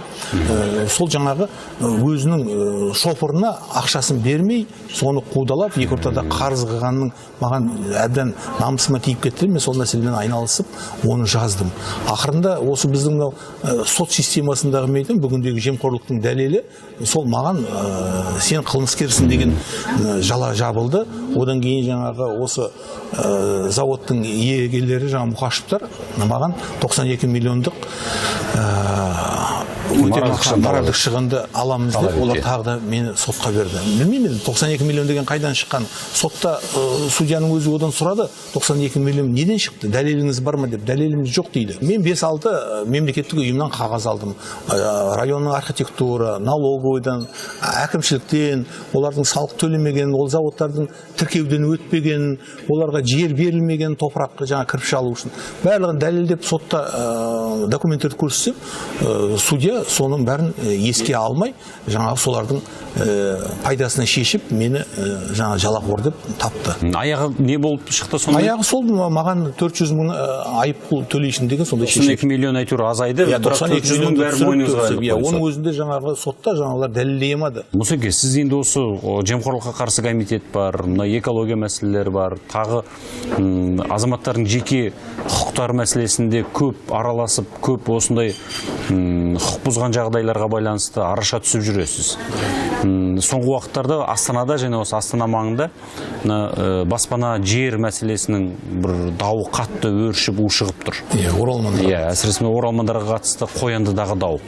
сол жаңағы өзінің шопырына ақшасын бермей, соны қудалап, екі ортада қарыз қылғанның маған әбден намысыма тиіп кетті. Мен сол мәселемен айналысып, оны жаздым. Ақырында осы біздің мынау сот системасындағы мен айтамын, бүгіндегі жемқорлықтың дәлелі сол маған сен қылмыскерсің деген жала жабылды. Одан кейін жаңағы осы заводтың иегерлері жаңағы Мұқашевтар маған 92 миллиондық моральдық шығынды аламыз деп олар тағы да мені сотқа берді. Білмеймін, 92 миллион деген қайдан шыққан. Сотта судьяның өзі одан сұрады, 92 миллион неден шықты, дәлеліңіз бар ма деп. Дәлеліміз жоқ дейді. Мен 5-6 мемлекеттік ұйымнан қағаз алдым. Районның архитектура, налоговыйдан, әкімшіліктен, олардың салық төлемегенін, ол заводтардың тіркеуден өтпегенін, оларға жер берілмегенін, топырақ жаңа кірпіш алу үшін. Барлығын дәлелдеп сотта документтерді көрсетсем, судья соның бәрін еске алмай, жаңағы солардың пайдасына шешіп, мені жаңа жалақор деп тапты. Аяғы не болып шықты сонда? Аяғы сол, маған 400 мың айыппұл төлейсің деген сондай шешім. 92 миллион әйтеуір азайды, бірақ 400 мың бәрі мойныңызға іліп қойды. Оның өзінде жаңағы сотта жаңағылар дәлелдей алмады. Мұсеке, сіз енді осы жемқорлыққа қарсы комитет бар, мына экология мәселелері бар, тағы азаматтардың жеке құқықтары мәселесінде көп араласып, көп осындай құқық бұзған жағдайларға байланысты араша түсіп жүресіз. Соңғы уақыттарда Астанада және осы Астана маңында баспана жер мәселесінің бір дауы қатты өршіп ушығып тұр. Иә, оралмандар. Иә, әсіресе оралмандарға қатысты Қояндыдағы дау.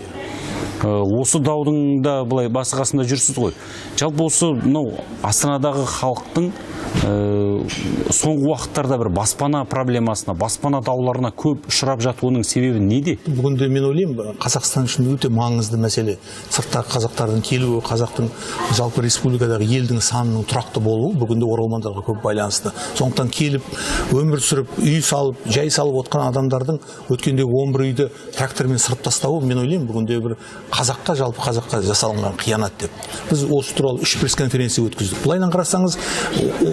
Осы даудың да былай басы қасында жүрсіз ғой. Жалпы осы мынау Астанадағы халықтың соңғы уақыттарда бір баспана проблемасына, баспана дауларына көп ұшырап жатуының себебі неде? Бүгінде мен ойлаймын, Қазақстан үшін өте маңызды мәселе. Сырттағы қазақтардың келуі, қазақтың жалпы республикадағы елдің санының тұрақты болуы бүгінде оралмандарға көп байланысты. Сондықтан келіп, өмір сүріп, үй салып, жай салып отқан адамдардың өткендегі 11 үйді трактормен сырып тастауы, мен ойлаймын, бүгінде бір қазаққа, жалпы қазаққа жасалынған қиянат деп. Біз осы туралы 3 пресс-конференция өткіздік. Былайынан қарасаңыз,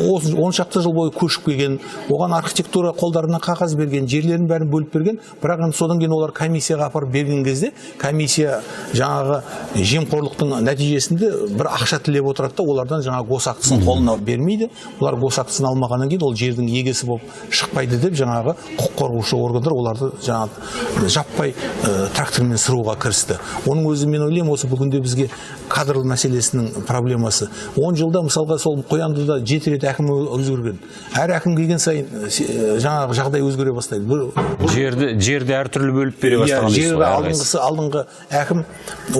10 шақты жыл бойы көшіп келген, оған архитектура қолдарына қағаз берген, жерлерін бәрін бөліп берген, бірақ енді содан кейін олар комиссияға апарып берген кезде, комиссия жаңағы жемқорлықтың нәтижесінде бір ақша тілеп отырады да, олардан жаңағы госактысын қолына бермейді. Олар госактысын алмағаннан кейін ол жердің егесі болып шықпайды деп жаңағы құқық қорғаушы органдар оларды жаңағы жаппай трактормен сыруға кірісті. Оның өзі мен ойлаймын, осы бүгінде бізге кадр мәселесінің проблемасы. 10 жылда мысалға сол Қояндыда 7 рет әкім өзгерген. Әр әкім келген сайын жаңағы жағдай өзгере бастайды. Жерді әртүрлі бөліп бере бастаған дейсіз ғой. Жерді алдыңғы әкім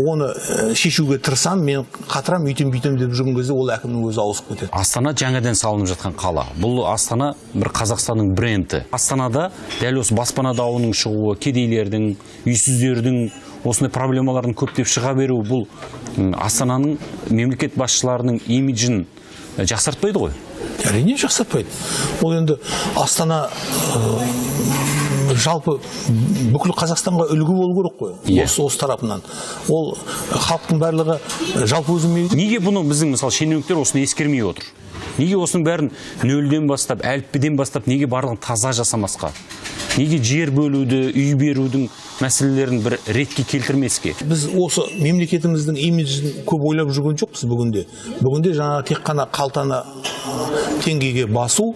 оны шешуге тырысам, мен қатырам, үйтем бүйтем деп жүрген кезде ол әкімнің өзі ауысып кетеді. Астана жаңадан салынып жатқан қала. Бұл Астана бір Қазақстанның бренді. Астанада дәл осы баспана дауының шығуы, кедейлердің, үйсіздердің осындай проблемалардың көптеп шыға беруі бұл Астананың мемлекет басшыларының имиджін жақсартпайды ғой? Әрине жақсартпайды. Ол енді Астана жалпы бүкіл Қазақстанға үлгі болу керек қой. Осы тарапынан. Ол халықтың барлығы жалпы өзі Неге бұны біздің мысалы шенеуніктер осыны ескермей отыр? Неге осының бәрін нөлден бастап, әліппеден бастап, неге барлығын таза жасамасқа? Неге жер бөлуді, үй берудің мәселелерін бір ретке келтірмеске? Біз осы мемлекетіміздің имиджін көп ойлап жүрген жоқпыз бүгінде. Бүгінде жаңағы тек қана қалтаны теңгеге басу,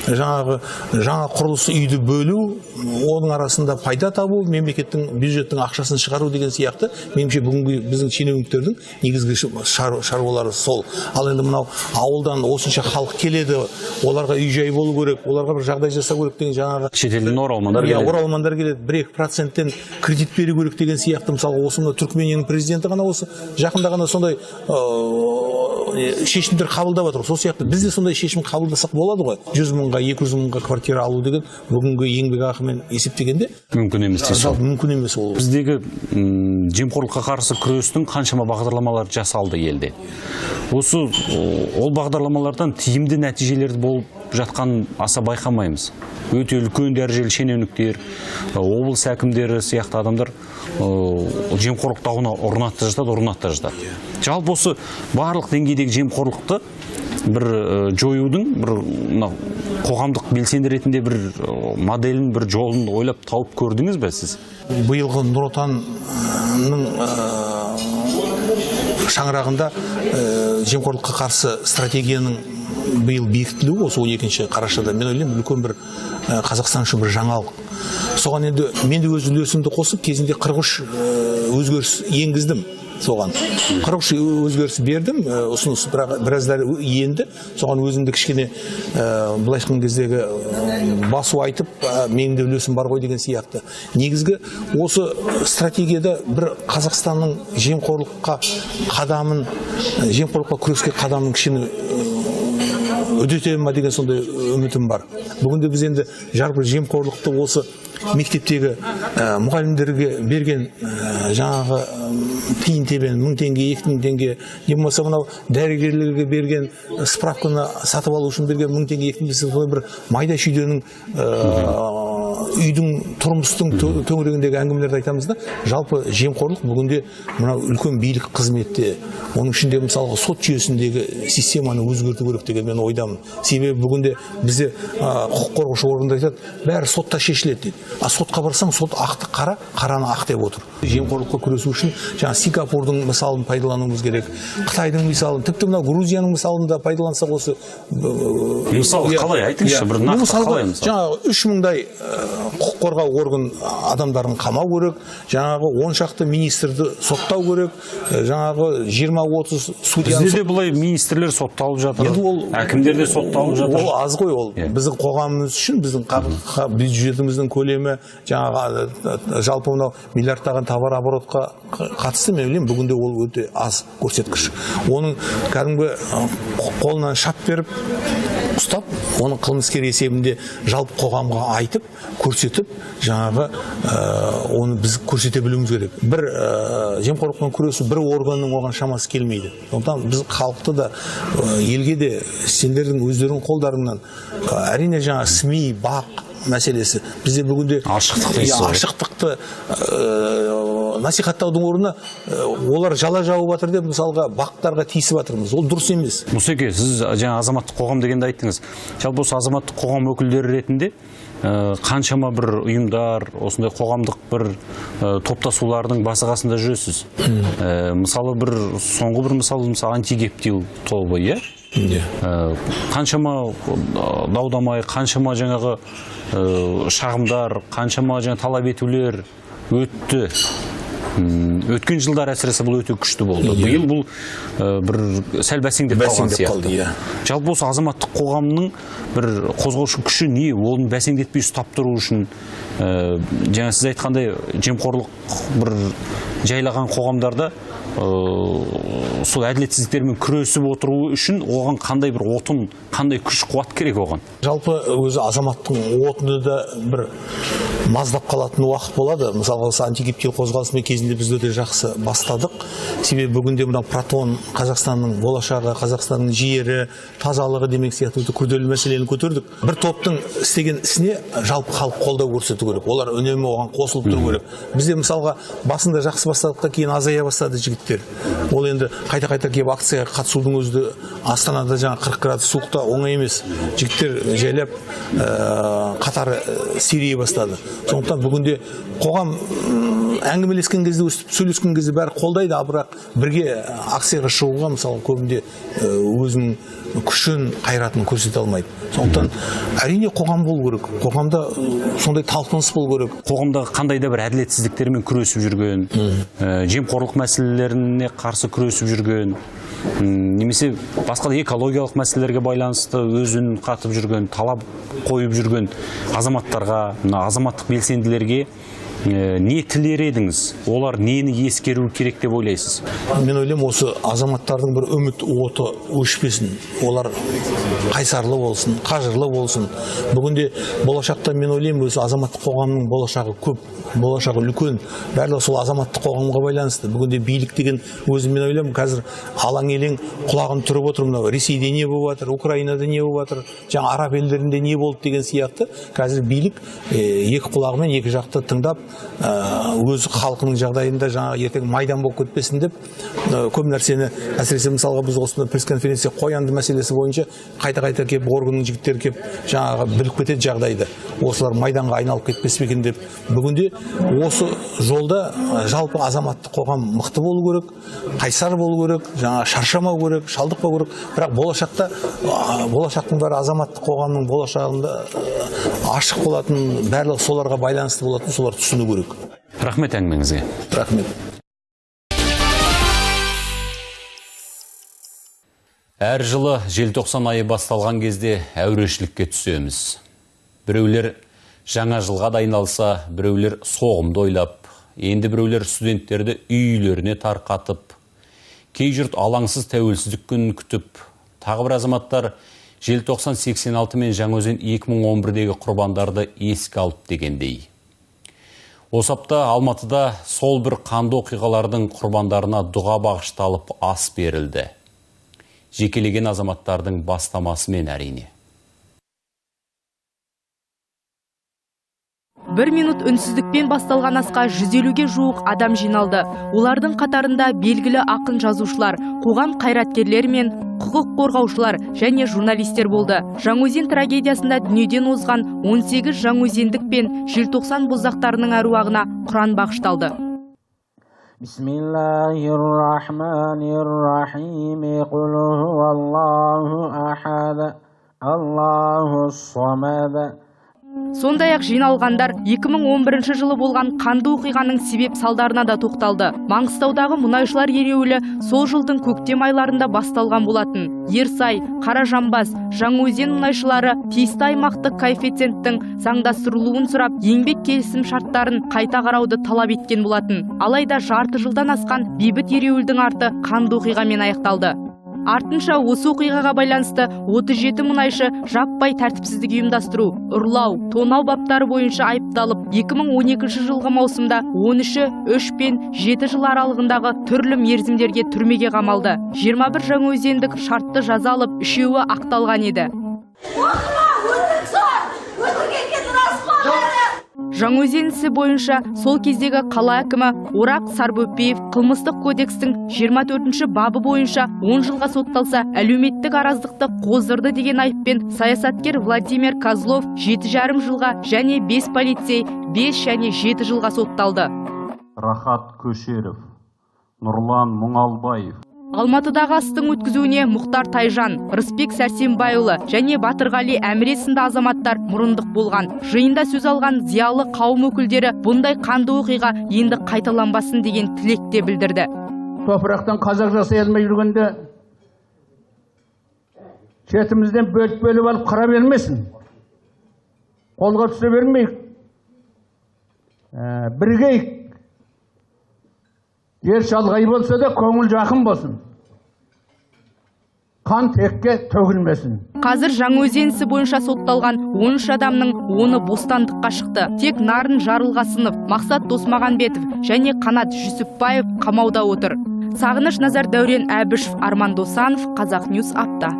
жаңағы жаңа құрылыс үйді бөлу, оның арасында пайда табу, мемлекеттің бюджеттің ақшасын шығару деген сияқты, меніңше бүгінгі біздің шенеуніктердің негізгі шаруалары сол. Ал енді мынау ауылдан осынша халық келеді, оларға үй жай болу керек, оларға бір жағдай жасау керек деген жаңағы шетелден оралмандар келеді. Оралмандар келеді, 1-2%-тен кредит беру керек деген сияқты. Мысалы, осы мына Түркменияның президенті ғана осы жақында ғана сондай шешімдер қабылдап отыр. Сол сияқты біз де сондай шешім қабылдасақ болады ғой. 100 мыңға, 200 мыңға квартира алу деген бүгінгі еңбек ақымен есептегенде мүмкін емес дейсіз. Жалпы мүмкін емес ол. Біздегі жемқорлыққа қарсы күрестің қаншама бағдарламалары жасалды елде. Осы ол бағдарламалардан тиімді нәтижелерді болып жатқанын аса байқамаймыз. Өте үлкен дәрежелі шенеуніктер, облыс әкімдері сияқты адамдар жемқорлық дауына ұрынады да жатады. Жалпы осы барлық деңгейдегі жемқорлықты бір жоюдың бір қоғамдық белсенді ретінде бір моделін, бір жолын ойлап тауып көрдіңіз бе сіз? Биылғы Нұр Отанның шаңырағында жемқорлыққа қарсы стратегияның биыл бекітілуі осы 12 қарашада, мен ойлаймын, үлкен бір Қазақстан үшін бір жаңалық. Соған енді мен де өз үлесімді қосып, кезінде 43 өзгеріс енгіздім. Соған 43 өзгеріс бердім, ұсыныс, бірақ біраздар енді соған өзімді кішкене былайша айтқан кездегі басу айтып, менің де үлесім бар ғой деген сияқты. Негізгі осы стратегияда бір Қазақстанның жемқорлыққа қадамын, жемқорлыққа күреске қадамын кішкене үдетемін ма деген сондай үмітім бар. Бүгінде біз енді жалпы жемқорлықты осы мектептегі мұғалімдерге берген жаңағы тиын тебен 1000 теңге, 2000 теңге, не болмаса мынау дәрігерлерге берген справканы сатып алу үшін берген 1000 теңге, 2000 теңге, бір майда шүйденің үйдің, тұрмыстың төңірегіндегі әңгімелерді айтамыз да. Жалпы жемқорлық бүгінде мынау үлкен билік қызметте, оның ішінде мысалға сот жүйесіндегі системаны өзгерту керек деген мен ойдамын. Себебі бүгінде бізде құқық қорғаушы органдар айтады, бәрі сотта шешіледі дейді. А сотқа барсаң, сот ақты қара, қараны ақ деп отыр. Жемқорлыққа күресу үшін жаңа Сингапурдың мысалын пайдалануымыз керек, Қытайдың мысалын, тіпті мынау Грузияның мысалын да пайдалансақ осы. Мысалы қалай айтыңызшы, бір нақты қалай мысалы? Жаңағы 3000-дай құқық қорғау орган адамдарын қамау керек, жаңағы 10 шақты министрді соттау керек, жаңағы 20-30 судьяны. Бізде де былай министрлер сотталып жатыр, әкімдер де сотталып жатыр. Ол аз ғой ол. Біздің қоғамымыз үшін, біздің бюджетіміздің көлемі, жаңағы жалпы мынау миллиардтаған товар оборотқа қатысты, мен ойлаймын, бүгінде ол өте аз көрсеткіш. Оның кәдімгі қолынан шап беріп ұстап, оның қылмыскер есебінде жалпы қоғамға айтып, көрсетіп, жаңағы оны біз көрсете білуіміз керек. Бір жемқорлықпен күресу бір органның оған шамасы келмейді. Сондықтан біз халықты да, елге де сендердің өздерің қолдарыңнан, әрине жаңа СМИ, БАҚ мәселесі. Бізде бүгінде ашықтықты насихаттаудың орнына олар жала жауып жатыр деп мысалға БАҚ-тарға тиісіп жатырмыз. Ол дұрыс емес. Мұсеке, сіз жаңа азаматтық қоғам дегенді айттыңыз. Жалпы осы азаматтық қоғам өкілдері ретінде қаншама бір ұйымдар, осындай қоғамдық бір топтасулардың басы қасында жүресіз. Мысалы бір соңғы бір мысал, мысалы антигептил тобы, иә? Қаншама даудамай, қаншама жаңағы шағымдар, қаншама жаңа талап етулер өтті. Өткен жылдар әсіресе бұл өте күшті болды. Биыл бұл бір сәл бәсеңдеп қалған сияқты. Жалпы осы азаматтық қоғамның бір қозғаушы күші не? Оны бәсеңдетпей ұстап тұру үшін, жаңа сіз айтқандай жемқорлық бір жайлаған қоғамдарда сол әділетсіздіктермен күресіп отыру үшін оған қандай бір отын, қандай күш қуат керек оған? Жалпы өзі азаматтың отыны да бір маздап қалатын уақыт болады. Мысалға осы антигептил қозғалысымен кезінде біз өте жақсы бастадық. Себебі бүгінде мынау Протон, Қазақстанның болашағы, Қазақстанның жері, тазалығы демек сияқты өте күрделі мәселені көтердік. Бір топтың істеген ісіне жалпы халық қолдау көрсету керек. Олар үнемі оған қосылып тұру керек. Бізде мысалға басында жақсы бастадық та кейін азая бастады жігіттер. Ол енді қайта-қайта келіп акцияға қатысудың өзі Астанада жаңа 40 градус суықта оңай емес. Жігіттер жайлап қатары сирей бастады. Сондықтан бүгінде қоғам әңгімелескен кезде, өстіп сөйлескен кезде бәрі қолдайды, бірақ бірге акцияға шығуға мысалы көбінде өзінің күшін, қайратын көрсете алмайды. Сондықтан әрине қоғам болу керек. Қоғамда сондай талпыныс болу керек. Қоғамдағы қандай да бір әділетсіздіктермен күресіп жүрген, жемқорлық мәселелеріне қарсы күресіп жүрген, немесе басқа да экологиялық мәселелерге байланысты өзін қатып жүрген, талап қойып жүрген азаматтарға, мына азаматтық белсенділерге не тілер едіңіз? Олар нені ескеру керек деп ойлайсыз? Мен ойлаймын, осы азаматтардың бір үміт оты өшпесін. Олар қайсарлы болсын, қажырлы болсын. Бүгінде болашақта мен ойлаймын, осы азаматтық қоғамның болашағы көп, болашағы үлкен. Барлығы сол азаматтық қоғамға байланысты. Бүгінде билік деген өзі мен ойлаймын, қазір алаң-елең құлағын түріп отыр, мынау Ресейде не болып жатыр, Украинада не болып жатыр, жаңа араб елдерінде не болды деген сияқты. Қазір билік екі құлағымен екі жақты тыңдап, өз халқының жағдайында жаңа ертең майдан болып кетпесін деп көп нәрсені, әсіресе мысалға біз осында пресс-конференция Қоянды мәселесі бойынша қайта-қайта келіп органның жігіттері келіп жаңағы біліп кетеді жағдайды. Осылар майданға айналып кетпес пе екен деп. Бүгінде осы жолда жалпы азаматтық қоғам мықты болу керек, қайсар болу керек, жаңа шаршамау керек, шалдықпау керек. Бірақ болашақта болашақтың бәрі азаматтық қоғамның болашағында ашық болатын, барлығы соларға байланысты болатын, солар түсіну керек. Рахмет әңгімеңізге. Рахмет. Әр жылы желтоқсан айы басталған кезде әурешілікке түсеміз. Біреулер жаңа жылға дайындалса, біреулер соғымды ойлап, енді біреулер студенттерді үйлеріне тарқатып, кей жұрт алаңсыз тәуелсіздік күнін күтіп, тағы бір азаматтар желтоқсан 86 мен Жаңаөзен 2011-дегі құрбандарды еске алып дегендей. Осы апта Алматыда сол бір қанды оқиғалардың құрбандарына дұға бағышталып ас берілді. Жекелеген азаматтардың бастамасымен әрине. Бір минут үнсіздікпен басталған асқа 150-ге жуық адам жиналды. Олардың қатарында белгілі ақын жазушылар, қоғам қайраткерлері мен құқық қорғаушылар және журналистер болды. Жаңаөзен трагедиясында дүниеден озған 18 жаңаөзендік пен желтоқсан боздақтарының әруағына Құран бағышталды. Бисмиллахир-рахманир-рахим. Қул хуаллаху ахад. Аллахус-самад. Сондай-ақ жиналғандар 2011 жылы болған қанды оқиғаның себеп салдарына да тоқталды. Маңғыстаудағы мұнайшылар ереуілі сол жылдың көктем айларында басталған болатын. Ерсай, Қаражанбас, Жаңаөзен мұнайшылары тиісті аймақтық коэффициенттің заңдастырылуын сұрап, еңбек келісім шарттарын қайта қарауды талап еткен болатын. Алайда жарты жылдан асқан бейбіт ереуілдің арты қанды оқиғамен аяқталды. Артынша осы оқиғаға байланысты 37 мұнайшы жаппай тәртіпсіздік ұйымдастыру, ұрлау, тонау баптары бойынша айыпталып, 2012 жылғы маусымда 13-і 3 пен 7 жыл аралығындағы түрлі мерзімдерге түрмеге қамалды. 21 жаңаөзендік шартты жаза алып, үшеуі ақталған еді. Жаңаөзен ісі бойынша сол кездегі қала әкімі Орақ Сарбөпеев қылмыстық кодекстің 24-ші бабы бойынша 10 жылға сотталса, әлеуметтік араздықты қоздырды деген айыппен саясаткер Владимир Козлов 7,5 жылға және 5 полицей 5 және 7 жылға сотталды. Рахат Көшеров, Нұрлан Мұңалбаев. Алматыдағы астың өткізуіне Мұхтар Тайжан, Рысбек Сәрсенбайұлы және Батырғали Әміре сынды азаматтар мұрындық болған. Жиында сөз алған зиялы қауым өкілдері бұндай қанды оқиға енді қайталанбасын деген тілек те білдірді. Топырақтан қазақ жасай алмай жүргенде шетімізден бөліп-бөліп алып қыра бермесін. Қолға түсе бермейік. Бірігейік. Жер шалғай болса да көңіл жақын болсын. Қан текке төгілмесін. Қазір Жаңаөзен ісі бойынша сотталған 13 адамның 10-ы бостандыққа шықты. Тек Нарын Жарылғасынов, Мақсат Досмағанбетов және Қанат Жүсіпбаев қамауда отыр. Сағыныш Назар, Дәурен Әбішев, Арман Досанов, Қазақ Ньюс, Апта.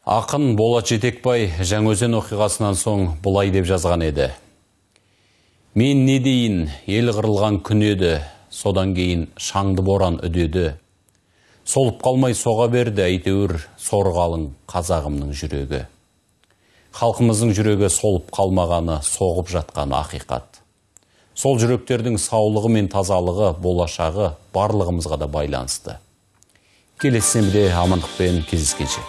Ақын Болат Жетекбай Жаңаөзен оқиғасынан соң бұлай деп жазған еді. Мен не дейін, ел қырылған күн еді, содан кейін шаңды боран үдеді. Солып қалмай соға берді, әйтеуір сор қалың қазағымның жүрегі. Халқымыздың жүрегі солып қалмағаны, соғып жатқаны ақиқат. Сол жүректердің саулығы мен тазалығы, болашағы барлығымызға да байланысты. Келесі сенбіде амандықпен кездескенше.